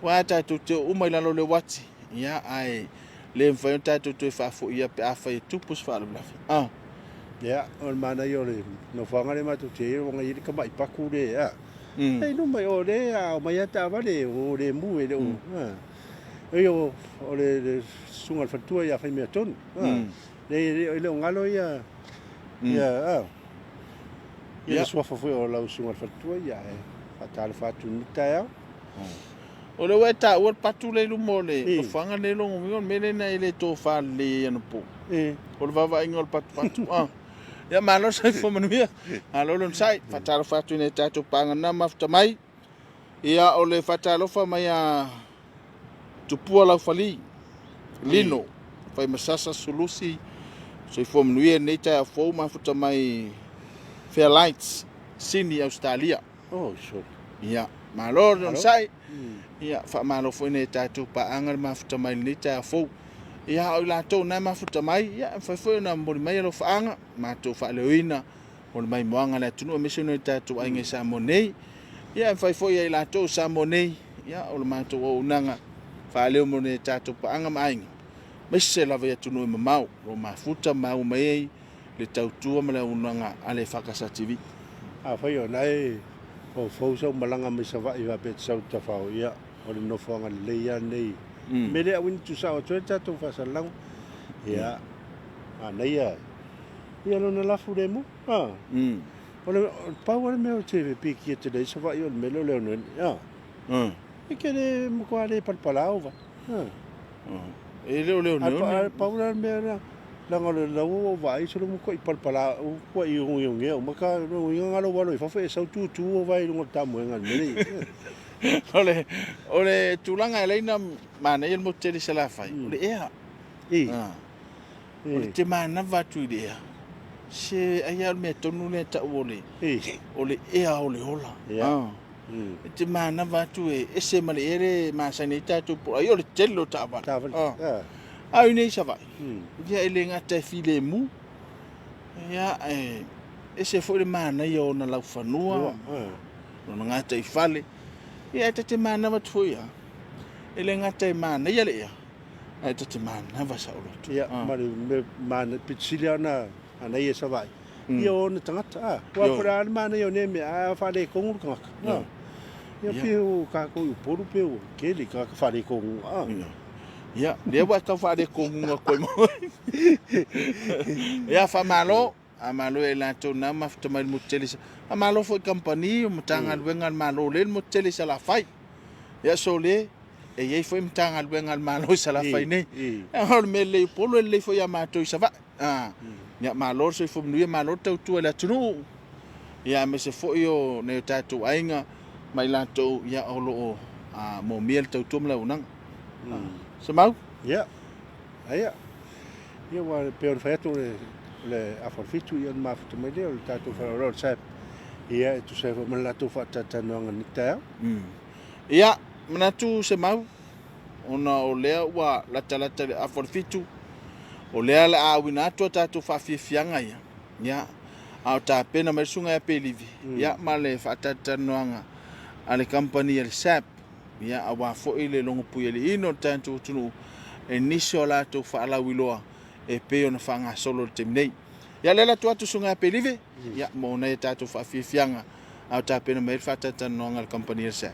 Aua tatou te oo uma i lalo o le uati, ia ae le mafai ona tatou toe faafoia pe afai e tupu se faalavelave. Ah. Ia, o le manaia o le nofoaga lea matou te i ai, ua i ai le tamai paku lea, e i luma i o lea, a omai lava taavale, o lemu e le o, Ia o le susuga i le faletua ia Faimeatonu. E le o galo ia ia ia le suafa foi o lau susuga i le faletua ia e faatalofa atu i lenei taeao. O lea ua e taua le patu lea i luma o le nofoaga lenei lona uiga o le mea lea na e le tofa lelei ai anapo. O le vaavaaiga o le patupatu. Ia malo le soifua manuia. Malo le onosai. Faatalofa atu i nai a tatou paaga na mafuta mai. Ia, o le faatalofa mai a Tupua Laufali, Lino, Faimasasa Sulusi, soifua manuia i lenei taeao fou mafuta mai Fairlights, Sydney, Ausetalia. Oh, sure. Ia, malo le onosai. Ia, faamalo foi nai a tatou paaga le mafuta mai i lenei taeao fou. Ia, a o i latou na e mafuta mai, ia, e mafai foi ona momoli mai alofaaga, matou faaleoina o le maimoaga a le atunuu aemaise o nai o tatou aiga i Samoa nei. Ia, e mafai foi ia i latou o Samoa nei, ia, o le matou auaunaga faaleo mo nai o tatou paaga ma aiga, aemaise lava i atunuu e mamao, o lo o mafuta ma maua mai ai le tautua ma le auaunaga a le EFKS TV. Afai o la e foufou sau malaga mai Savaii faapea e te sau i Tafao, ia, o le nofoaga lelei lava lenei. Mea lea auina tuusao atu ai le tatou faasalalaga. Ia, manaia. Ia lona lafu lemu. A. O le pau lava le mea ou te pikia tele ai Savaii o le mea lea o le oneone. A. E ke le matua le palapala o vai. A. E le o le oneone. A pau la le mea lea. Leaga o le lau ua ou vaai solo matua i palapala u kua i ogeogea uma ka uiga ngalo walo i fafo e sau tutu o vai i luga o le tamoega i le mea lea. O le tulaga e ala ai ona manaia le motu tele i Salafai, o le ea. O le te manava atu i le ea, se ai lava o le mea tonu lea e tau o le, o le ea o le ola. E te manava atu e ese ma le ea lea e masani ai tatou po o ai o le tele o taavale. A o i inei i Savaii, ia e le gata e filemu, ia e ese foi le manaia o ona laufanua, lona gataifale. Ia e ta te manava atu foi lava, e le gata e manaia le ea, ae ta te manava saoloto. Ia, ma le mea mana, pito sili lava ona manaia i Savaii, ia o ona tagata, a. Aua po o le a le manaia o nei mea, ae a faaletonu le tagata, a. Ia pei o tatou i Upolu pei ua tele tagata faaletonu, a. Ia, lea ua e tau faaletonuga atu ai ma oe. Ia, faamalo. Faamalo ia i latou na mafuta mai le motu tele. Faamalo foi i kamupani o Matagaluega a le Malo lea i le motu tele i Salafai. Ia sole, e i ai foi Matagaluega a le Malo i Salafai nei. O le mea lelei i Upolu e lelei foi ia matou i Savaii. Ia malo le soifua manuia, malo le tautua i le atunuu. Ia aemaise foi o nai o tatou aiga ma i latou ia o lo o moomia le tautua ma le auaunaga. Semau? Ia, aia. Ia ua pei ona fai atu o le afa o le fitu ia ona mafuta mai lea o le tatou faleoloa o le SAB. Ia e tusa ai foi ma le latou faatalatalanoaga i lenei taeao. Ia, manatu Semau, ona o lea ua latalata i le afa o le fitu, o lea o le a auina atu a tatou faafiafiaga ia, ia, a o tapena mai le Susuga ia Pelivi, ia, ma le faatalatalanoaga a le kamupani a le SAB. Ia, aua foi le logopuialiiina o le tatou atunuu e nisi o a latou faalauiloa e pei ona faagasolo i le taimi nei. Ia, lea la tuu atu Susuga ia Pelive, ia, mo nai a tatou faafiafiaga a o tapena mai ai le faatalatalanoaga a le kamupani a le SAB.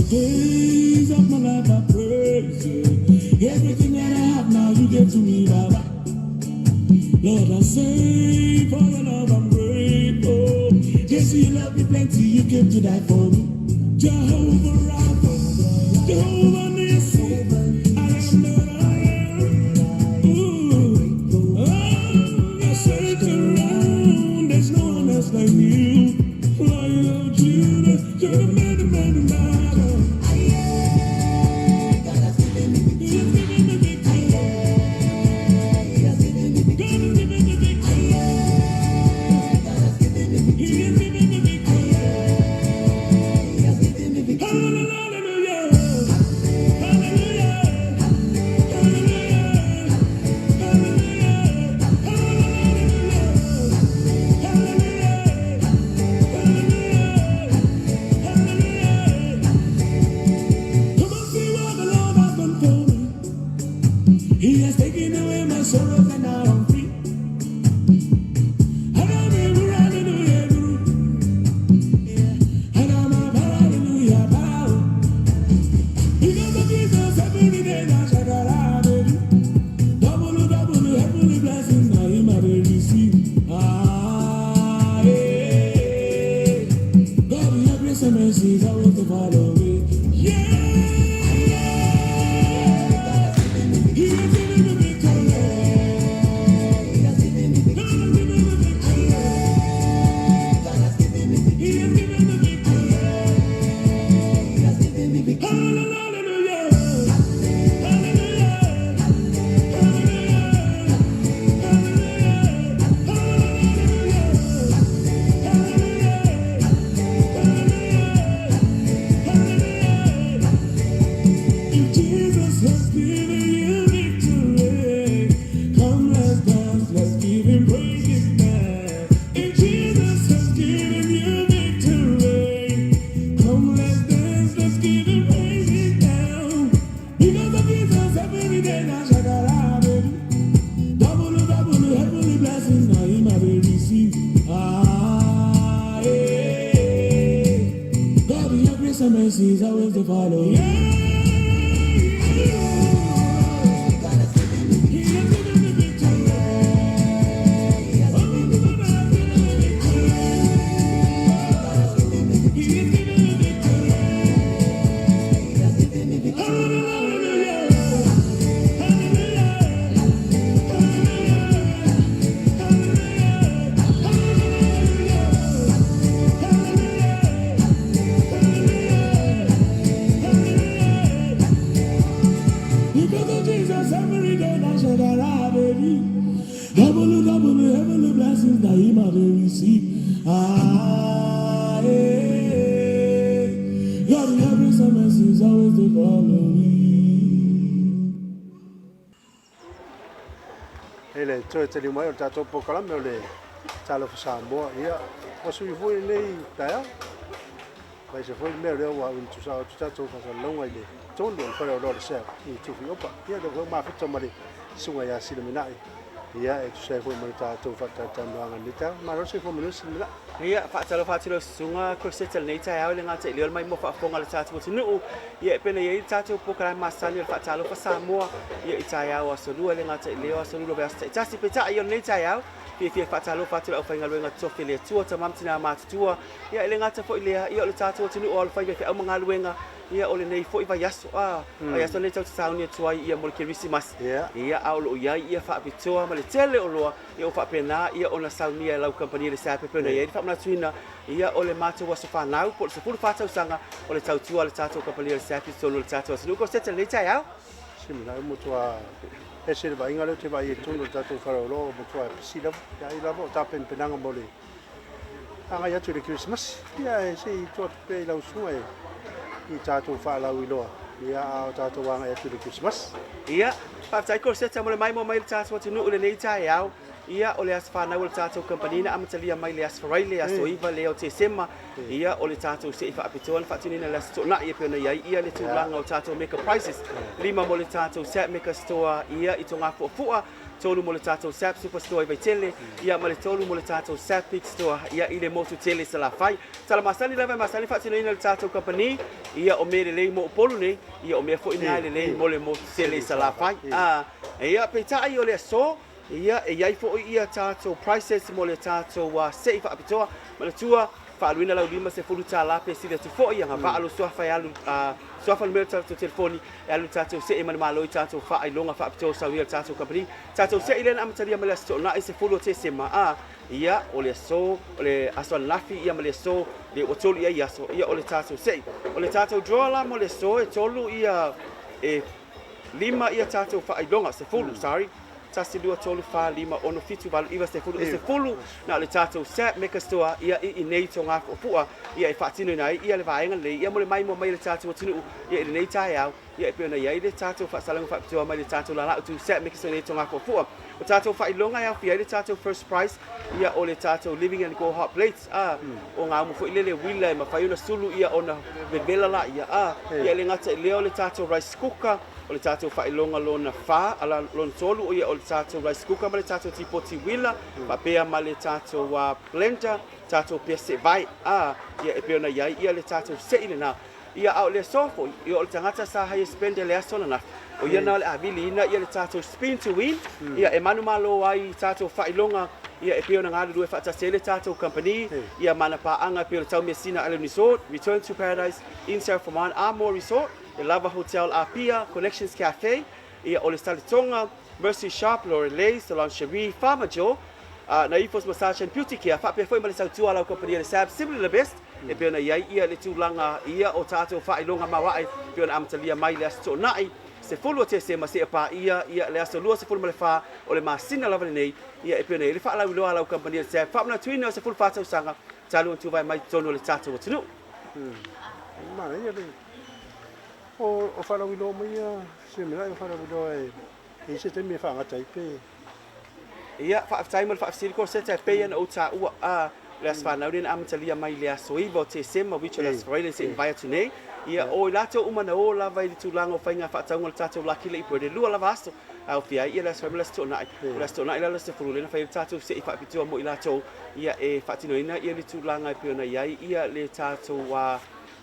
days of my life I praise you. Everything that I have now you gave to me, Baba. Lord, I say for your love I'm grateful. Jesus, you love me plenty, you came to die for me. Jehovah Rapha, Jehovah Nissi, I am that I am. Ooh, oh, I search around, there's no one else like you. Lion of Judah, you're the man, the man, the man. He's giving me victory. God is giving me victory. He is giving me victory. Hallelujah. Hallelujah. Hallelujah. Hallelujah. Hallelujah. Hallelujah. Hallelujah. Come and see what the Lord has done for me. He has taken away my sorrows and now I'm free. Hallelujah. Hallelujah. Because of Jesus, every day now shakara, baby. Double, double, heavenly blessings now him I dey receive. Ah, yeah. God, your grace and mercy is always to follow me. Yeah, yeah. He has given me victory. God has given me victory. He has given me victory. Hallelujah. Hallelujah. Hallelujah. Hallelujah. Hallelujah. Hallelujah. If Jesus has given you victory, come let's dance, let's give him praise now. If Jesus has given you victory, come let's dance, let's give him praise now. Because of Jesus, every day now shakara, baby. Double, double, heavenly blessings now him I dey receive. Ah, yeah. God, your grace and mercy is always to follow. Yeah. He has given me victory. Oh, God has given me victory. He has given me victory. Hallelujah. Hallelujah. Hallelujah. Hallelujah. Hallelujah. Hallelujah. Because of Jesus, every day I shall arrive, baby. Double, double, heavenly blessings that he might receive. Ah, yeah. God, your grace and mercy is always to follow me. E le toe tali mai o le tatou polokalame o le Talofa Samoa. Ia, ua sui foi lenei taeao. Vai se foi le mea lea ua uni tusao atu tatou faasalalauga i le tonu o le fale o loa le sea i Tufi Opa. Ia, lea foi ua mafuta ma le susuga ia Silaminai. Ia, e tusa ai foi ma le tatou faatalatalanoaga i lenei taeao. Malo le soifua manuia Silaminai. Ia, faatalofa atu lau susuga Crosetta i lenei taeao i le gata i lea o le maimoa faafofoga a le tatou atunuu. Ia, e pei ona i ai le tatou polokalame masani o le Faatalofa Samoa, ia i taeao aso Lua e le gata i lea o aso Lula o vaiaso taitasi. Peitai, o lenei taeao, fiafia faatalofa atu i le aufaigaluega totofi a le Atua, tama ma tina matutua. Ia, e le gata foi i lea, ia o le tatou atunuu o alofaiva i feau ma galuega, ia o lenei foi vaiaso, a, vaiaso lenei tatou te sauni atu ai ia mo le Kerisimasi. Ia, a o lo o i ai ia faapitoa ma le tele o loa, ia ua faapena ia ona saunia e lau kamupani le SAP e pei ona i ai le faamanatuina ia o le matou aso fanau po o le 14 tausaga o le tautua a le tatou kamupani o le SAP i totonu o le tatou atunuu. Koseta i lenei taeao. Similai ua matua ese le vaaiga lea ou te vaai ai i totonu o le tatou faleoloa ua matua pisi lava. Ia ai lava o tapenapenaga mo le agai atu i le Kerisimasi. Ia e se i tuu atu pea i lau susuga e i tatou faalauiloa ia a o tatou agai atu i le Kerisimasi. Ia, faafetai Koseta mo le maimoa mai i le tatou atunuu i lenei taeao. Ia, o le aso fanau o le tatou kamupani na amatalia mai le Aso Faraile, aso 9 lea o Tesema. Ia, o le tatou sei faapitoa na faatinoina i le Aso Toonai e pei ona i ai ia le tulaga o tatou Mega Prizes. 5 mo le tatou Sat Mega Store ia i Togafuafua. 3 mo le tatou SAP Superstore i Vaitele, ia ma le 3 mo le tatou SAP Big Store ia i le motu tele i Salafai. Tala masani lava e masani faatinoina e le tatou kamupani, ia o mea lelei mo Upolu nei, ia o mea foi na e lelei mo le motu tele i Salafai. A, ia peitai o le aso, ia e i ai foi ia tatou prices mo le tatou sei faapitoa. Manatua, faaaluina lau $50 pe sili atu foi, agavaa lou suafa e alu, suafa numera o le tatou telefoni e alu i le tatou see ma le Malo i tatou faailoga faapitoa saunia e le tatou kamupani. Tatou see lea na amatalia mai le Aso Toonai 10 o Tesema, a, ia, o le aso, o le aso ananafi, ia ma le aso, le ua tolu i ai aso, ia o le tatou see. O le tatou draw la mo le aso, e tolu ia, e lima ia tatou faailoga, 10, sorry, 1, 2, 3, 4, 5, 6, 7, 8, 9, 10, e 10 na o le tatou SAP Mega Store ia i inei i Togafuafua ia e faatinoina ai ia le vaega lenei ia mo le maimoa mai e le tatou atunuu ia i lenei taeao ia e pei ona i ai le tatou faasalaga faapitoa mai le tatou lalau tu SAP Mega Store i Togafuafua. O tatou faailoga e aofia ai le tatou first prize ia o le tatou Living and Go Hot Plates a o ngā umu foi lele uila e mafai ona sulu ia ona vevela la ia a ia e le gata i lea o le tatou rice cooker O le tatou faailoga lona fa, ala, lona tolu, o ia o le tatou rice cooker ma le tatou tipoti uila, faapea ma le tatou blender, tatou pese vai, a, ia e pei ona i ai ia le tatou sei lena. Ia, a o le aso foi, ia o le tagata sa highest spender i le aso ananafi, o ia na o le a viliina ia le tatou spin to win, ia e manumalo ai i tatou faailoga, ia e pei ona galulue faatasi ai le tatou kamupani, ia ma ana paaga e pei o le Taumeasina Island Resort, Return to Paradise, Inn Seraphaman, Amor Resort, Le Lava Hotel Apia, Connections Cafe, ia o le Saletoga, Mercy Shop, Lorelei, Salon Cherie, Farmer Joe, Naifos Massage and Beauty Care, faapea foi ma le tautua a lau kamupani a le SABS, Simply the Best, e pei ona i ai ia le tulaga ia o tatou faailoga maoae e pei ona amatalia mai le Aso Toonai 10 o Tesema seia paia ia le aso 24 o le masina lava lenei, ia e pei ona i ai le faalauiloa a lau kamupani a le SABS, faamanatuina o 14 tausaga talu ona tuvae mai totonu o le tatou atunuu. Manaia le O faalauiloa mai ia Siamilai, o faalauiloa e i ai se taimi e faagata ai pe. Ia, faafetai mo le faafesili Corsetta, e pei ona ou taua, a, o le aso fanau lea na amatalia mai i le aso 9 o Tesema, which o le aso Faraile se i mavae atu nei. Ia, o i latou uma na o lava i le tulaga o faiga faatauga o le tatou Lucky Lady Bird, e lua lava aso, a aofia ai ia le aso Faraile ma le aso Toonai. O le aso Toonai la le aso 10 lea na fai ai le tatou sei faapitoa mo i latou, ia e faatinoina ia le tulaga e pei ona i ai ia le tatou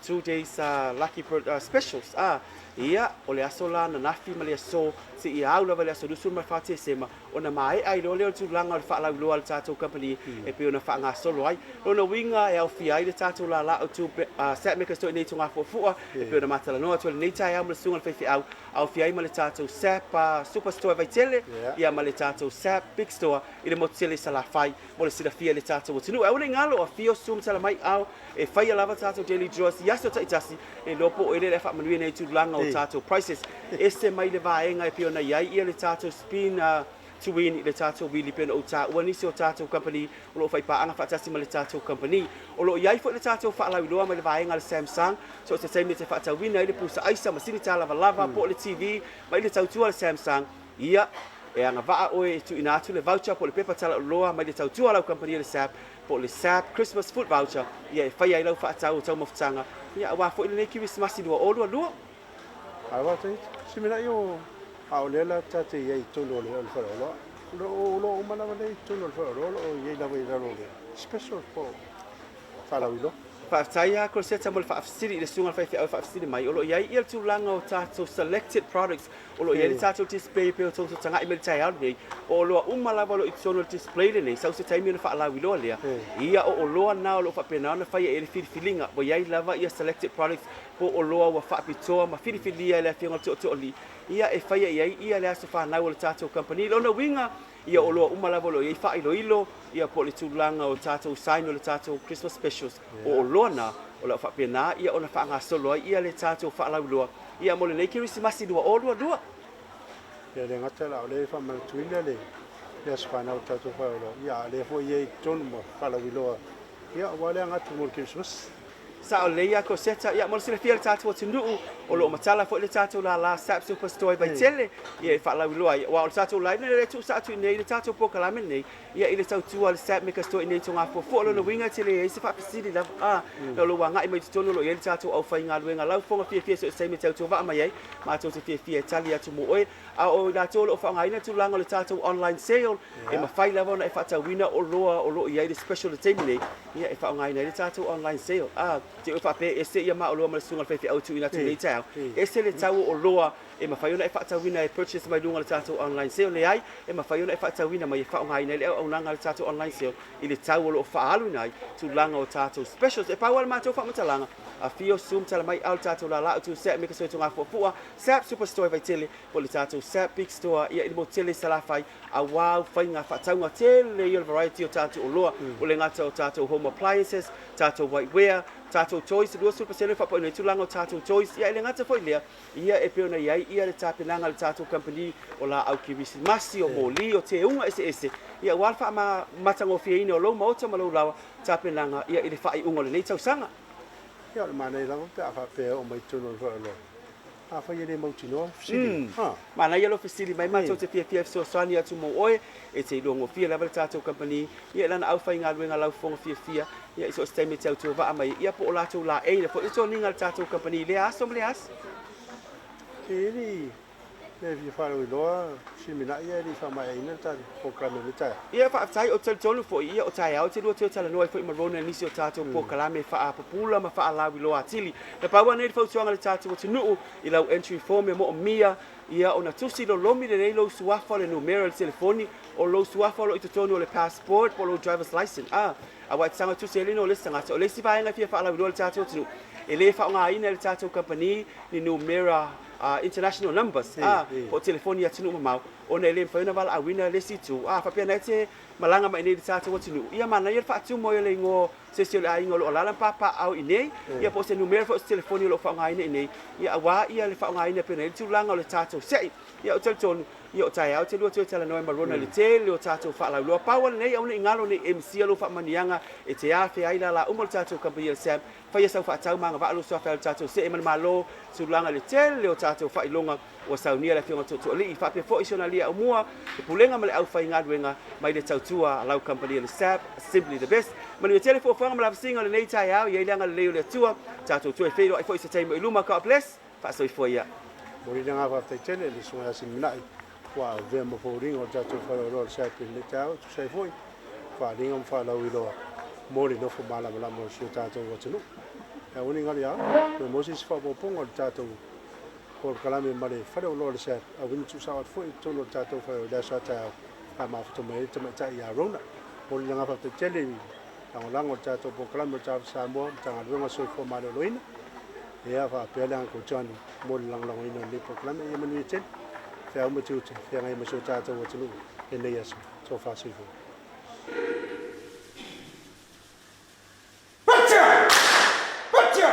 2 days lucky bird specials a ia o le aso la ananafi ma le aso seia au lava i le aso 24 Tesema ona maea ai loa lea o le tulaga o le faalauiloa a le tatou kamupani e pei ona faagasolo ai. Lona uiga e aofia ai le tatou lala o tu SAP Makers toi nei Togafuafua e pei ona matalanoa atu ai lenei taeao ma le susuga i le faifeau, aofia ai ma le tatou SAP Superstore i Vaitele ia ma le tatou SAP Big Store i le motu tele i Salafai mo le silafia e le tatou atunuu. Aua ne i galo, afio, susu ma tala mai ao e faia lava tatou daily draws i aso taitasi, e iloa po o ele le faamanuia nei tulaga o tatou prices. Ese mai le vaega e pei ona i ai ia le tatou spin to win i le tatou wili pei ona ou taua nisi o tatou company o lo o faipaaga faatasi ma le tatou company. O lo o i ai foi le tatou faalauiloa mai le vaega a le Samsung, so o se taimi e te faatauina ai le pusa aisa, masini tālavalava, po o le TV, mai le tautua a le Samsung, ia, e agavaa oe e tuuina atu le voucher po o le pepa talauloa mai le tautua a lau kamupani a le SAP po o le SAP Christmas Food Voucher, ia e faia ai lau faatau o taumafataga, ia aua foi lenei Kerisimasi 2022. Aua te siminai o a o lea la ta te i ai i totonu o le faleoloa. O lo o uma lava lea i totonu o le faleoloa o lo o i ai lava i lalo o le special po o faalauiloa. Faafetai lava Crosetta mo le faafesili i le susuga i le faifeau e faafesili mai. O lo o i ai ia le tulaga o tatou selected products. O lo o i ai le tatou display e pei o tou tagai mai i le taeao lenei. O oloa uma lava o lo o i totonu o le display lenei, sau se taimi ona faalauiloa lea. Ia o oloa na o lo o faapena ona faia i ai le filifiliga. Ua i ai lava ia selected products po o oloa ua faapitoa ma filifilia e le Afioga i le Tootooalii ia e faia i ai ia le aso fanau o le tatou kamupani. Lona uiga, ia oloa uma lava o lo o i ai faailoilo ia po o le tulaga o tatou sign o le tatou Christmas specials, o oloa na o lo o faapena ia ona faagasolo ai ia le tatou faalauiloa ia mo lenei Kerisimasi 2022. Ia le gata la o lea e faamanatuina le aso fanau o le tatou faleoloa, ia a o lea foi e i ai i totonu ma faalauiloa ia aua le aga atu mo le Kerisimasi. Sao lelei ia Koseta, ia mo le silafia e le tatou atunuu, o lo o matala foi le tatou lala SAP Superstore i Vaitele, ia e faalauiloa ai, aua o le tatou live lenei lea e tuusa atu i inei i le tatou polokalame lenei, ia i le tautua a le SAP Mega Store i inei i Togafuafua. O lona uiga e te leai se faafesili lava, a, na o lou agai mai i totonu o lo o i ai le tatou aufaigaluega laufofoga fiafia so o se taimi e tautua vaa mai ai, matou te fiafia e tali atu mo oe. A o i latou o lo o faaaogaina tulaga o le tatou online sale, e mafai lava ona e faatauina oloa o lo o i ai le special i le taimi nei, ia e faaaogaina ai le tatou online sale. A, te i ua faapea e ese ia ma oloa ma le susuga i le faifeau e tuuina atu i lenei taeao, ese le tau o oloa e mafai ona e faatauina e purchase mai luga o le tatou online sale. Leai, e mafai ona e faatauina mai e faaaogaina ai le auaunaga a le tatou online sale i le tau o lo o faaaluina ai tulaga o tatou specials. E pau lava le matou faamatalaga, afio, susu ma tala mai a o le tatou lala o Tuesday me ka soe Togafuafua, Sap Superstore i Vaitele, po o le tatou Sap Big Store ia i le motu tele i Salafai, aua au faiga faatauga tele ia o le variety o tatou oloa, o le gata o tatou home appliances, tatou white wear, tatou toys, 20% e faapaoina ai tulaga o tatou toys, ia e le gata foi lea, ia e pei ona i ai ia le tapenaga a le tatou kamupani o laau kerisimasi, o moli, o teuga eseese, ia aua le faamatagofieina o lou maota ma lou lawa tapenaga ia i le faaiuga o lenei tausaga. Ia o le manaia lava pe a faapea e oo mai i totonu o le faleoloa. Afai e le mautinoa, fesili. Ha. Manaia lou fesili mai, matou te fiafia e fesoasoani atu mo oe, e te iloa gofie lava le tatou kamupani, ia i lana aufaigaluega laufofoga fiafia, ia i so o se taimi e te autua vaa mai ai, ia po o latou laei foi le toniga a le tatou kamupani i lea aso ma lea aso. E i ai le fia faalauiloa Siminai e le i faamaeaina le tatou polokalame i lenei taeao. Ia faafetai, ou te talitonu foi, ia o taeao e te lua toe talanoa ai foi ma Rona i nisi o tatou polokalame faapupula ma faalauiloa atili. Na pau lava nei le fautuaga i le tatou atunuu i lau entry form e moomia ia ona tusi lolomi lelei lou suafa o le numera o le telefoni, o lou suafa o lo o i totonu o le passport po o lou driver's license. A, aua e te saga tusi ai le igoa o le isi tagata. O le isi vaega e fia faalauiloa i le tatou atunuu, e le faaaogaina e le tatou kamupani ni numera international numbers, a, po o telefoni i atunuu mamao, ona e le mafai ona valaauina le isi itu, a, faapea na e te malaga mai nei i le tatou atunuu, ia manaia le faatumu ai o le igoa o se isi o le aiga o lo o alaala ma papaaao i inei, ia po o se numera foi o se telefoni o lo o faaaogaina i inei, ia aua ia le faaaogaina e pei ona i ai le tulaga o le tatou se'i. Ia ou te talitonu, ia o taeao e te lua toe talanoa ai ma Rona i le tele o tatou faalauiloa. Pau lava lenei, aua ne i galo nei MC lou faamanuiaga e te afea ai lala uma o le tatou kamupani a le SAM, Faia sau faatau ma agavaa lou suafa e alu tatou see ma le Malo, tulaga i le tele o tatou faailoga ua saunia le Afioga Tootooalii, faapea foi si ona alii aumua, le Pulega ma le aufaigaluega mai le tautua a lau kamupani a le SAB, Simply the Best. Manuia tele fuafuaga ma lavasiga o lenei taeao, i ai le agalelei o le Atua, tatou toe feiloai foi i se taimi o i luma. God bless. Faasoifua ia. Momoli le agaga faafetai tele i le Susuga ia Siliminai ua avea ma foliga o le tatou faleoloa o le SAB i lenei taeao e tusa ai foi faaaliga ma faalauiloa mo le nofo malamalama o si o tatou atunuu. E aua ne i galo ia au, toe maua se isi faaopoopoga o le tatou polokalame ma le faleoloa o le SAB, aua ne i tuusao atu foi i totonu o le tatou faleoloa i le aso a taeao, a mafuta mai ai le tamaitai ia Rona. Momoli le agaga faafetai tele i lagolago o le tatou polokalame o le Talofa Samoa, Matagaluega o le Soifua Maloloina, ia faapea le Uncle Johnny mo le lagolagoina o lenei polokalame. Ia manuia tele, feau ma tiute, feagai ma si o tatou atunuu i lenei aso. Tofa soifua. Patia! Patia!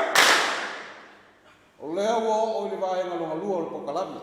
O lea ua oo i le vaega lona lua o le polokalame.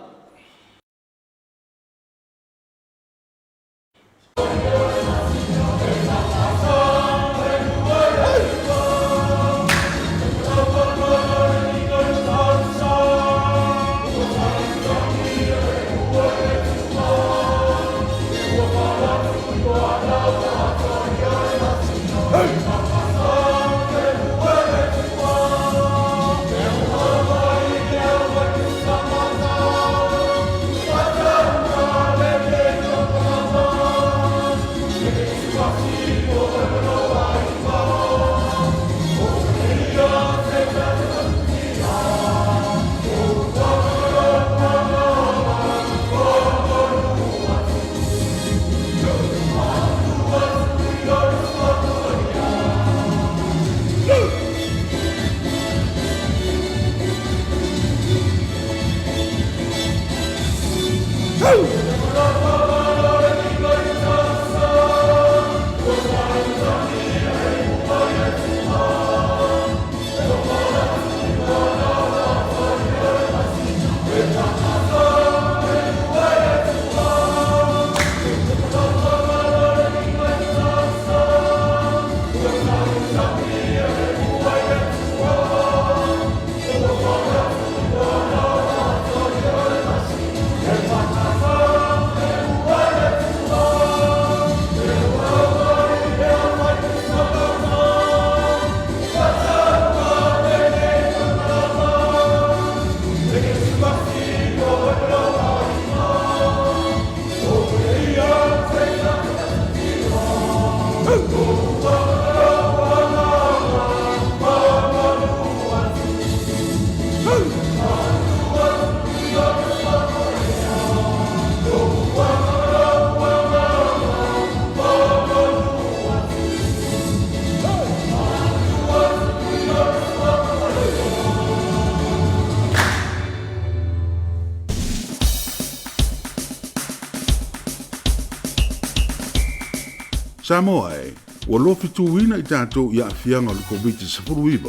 Samoa e, ua lofituina i tatou i aafiaga o le Koviti-19.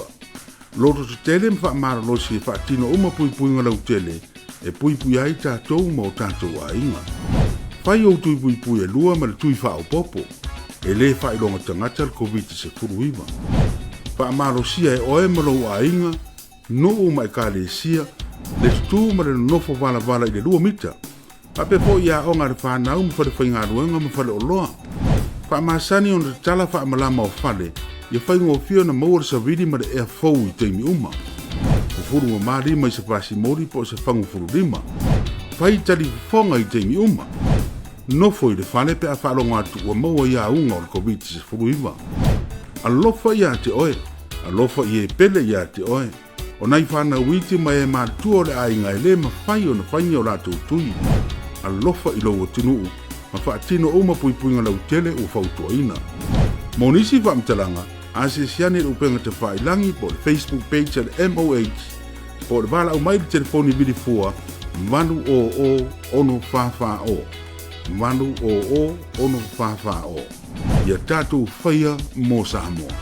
Loto tetele ma faamalolosi e faatino uma puipuiga lautele e puipui ai tatou ma o tatou aiga. Fai ou tui puipui e lua ma le tui faaopoopo. E le faailoga tagata le Koviti-19. Faamalosia e oe ma lou aiga, nuu ma ekalesia, le tutū ma le nonofo valavala i le 2 mita. Faapea foi i aoga a le fanau ma falefaigaluega ma faleoloa. Faamasani ona tatala faamalama o fale ia faigofie ona maua le savili ma le ea fou i taimi uma. Fufulu mamā lima i se pasimoli po o se fagu fululima. Fai talifofoga i taimi uma. Nofo i le fale pe a faalogo atu ua maua i auga o le Koviti-19. Alofa ia te oe, alofa i e pele ia te oe. O nai fanau iti ma e matutua o le aiga e le mafai ona faia o latou tui. Alofa i lou atunuu ma faatino uma puipuiga lautele ua fautuaina. Mo nisi faamatalaga, asiasi ane i le upega tafailagi po o le Facebook page a le MOH po o le valaau mai i le telefoni vili fua 800 644 800 644. Ia tatou faia mo Samoa.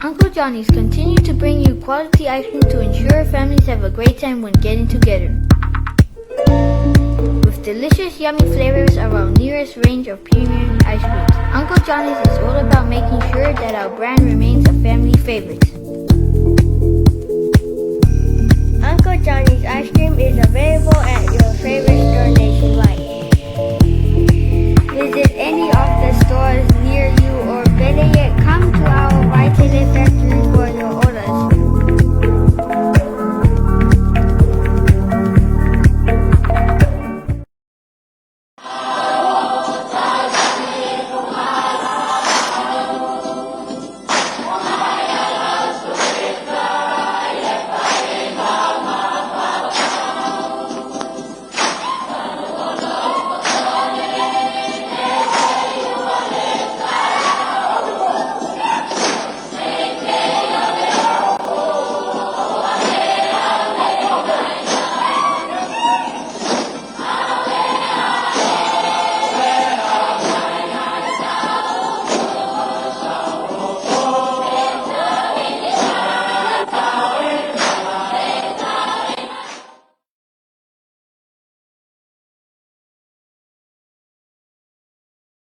Uncle Johnny's continue to bring you quality ice cream to ensure families have a great time when getting together. With delicious, yummy flavors of our nearest range of premium ice creams, Uncle Johnny's is all about making sure that our brand remains a family favorite. Uncle Johnny's ice cream is available at your favorite store nationwide.